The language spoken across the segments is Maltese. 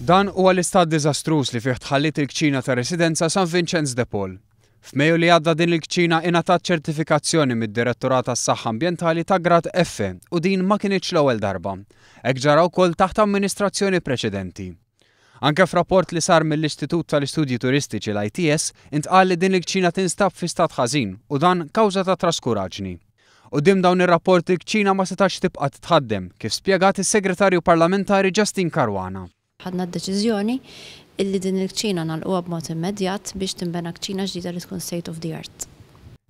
Dan huwa l-istat diżastruż li fih tħalliet il-kċina tar-residenza San Vinċenz de Paul. F'Mejju li għadda din il-kċina ingħatat ċertifikazzjoni mid-Direttorat għas-Saħħa Ambjentali ta' grad F u din ma kinitx l-ewwel darba. Hekk ġara wkoll taħt amministrazzjoni preċedenti. Anke f'rapport li sar mill-Istitut tal-Istudji Turistiċi l-ITS intqal li din il-kċina tinstab fi stat ħażin u dan kawża ta' traskuraġni. Quddiem dawn ir-rapporti l-kċina ma setax tibqa' titħaddem, kif spjegat is-Segretarju Parlamentari Justyne Caruana. Ħadna d-deċiżjoni illi din il-kċina nagħlquha b'mod immedjat biex tinbena kċina ġdida li tkun state of the art.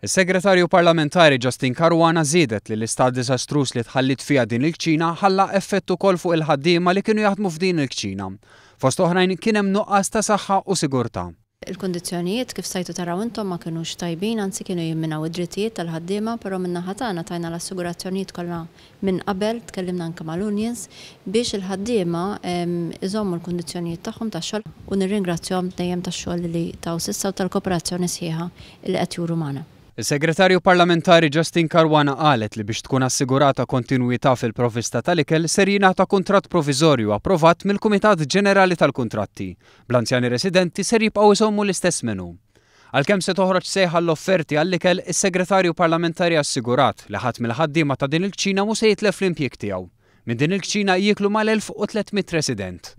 Is-Segretarju Parlamentari Justyne Caruana żiedet li l-istat diżastruż li tħalliet fiha din il-kċina ħalla effett ukoll fuq il-ħaddiema li kienu jaħdmu f'din il-kċina. Fost oħrajn kien hemm nuqqas ta' saħħa u sigurtà. Il-kundizzjonijiet, kif stajtu taraw intom, ma kinux tajbin, anzi kienu jimminaw id-drittijiet tal-ħaddiema, però min-naħa tagħna tajna l-assigurazzjonijiet kollha minn qabel, tkellimna anke mal-unions biex il-ħaddiema iżommu l-kundizzjonijiet tagħhom tax-xogħol u nirringrazzjahom dejjem tax-xogħol li taw s'issa u tal-kooperazzjoni sħiħa li qed juru magħna. Is-Segretarju Parlamentari Justyne Caruana qalet li biex tkun assigurata kontinwità fil-provvista tal-ikel ser jingħata kuntratt proviżorju approvat mill-Kumitat Ġenerali tal-Kuntratti, bl-anzjani residenti ser jibqgħu jżommu l-istess menu. Għalkemm se toħroġ sejħa għall-offerti għall-ikel, is-Segretarju Parlamentari assigurat li ħadd mill-ħaddiema ta' din il-kċina mhu se jitlef l-impjieg tiegħu. Minn din il-kċina jieklu mal-1,300 resident.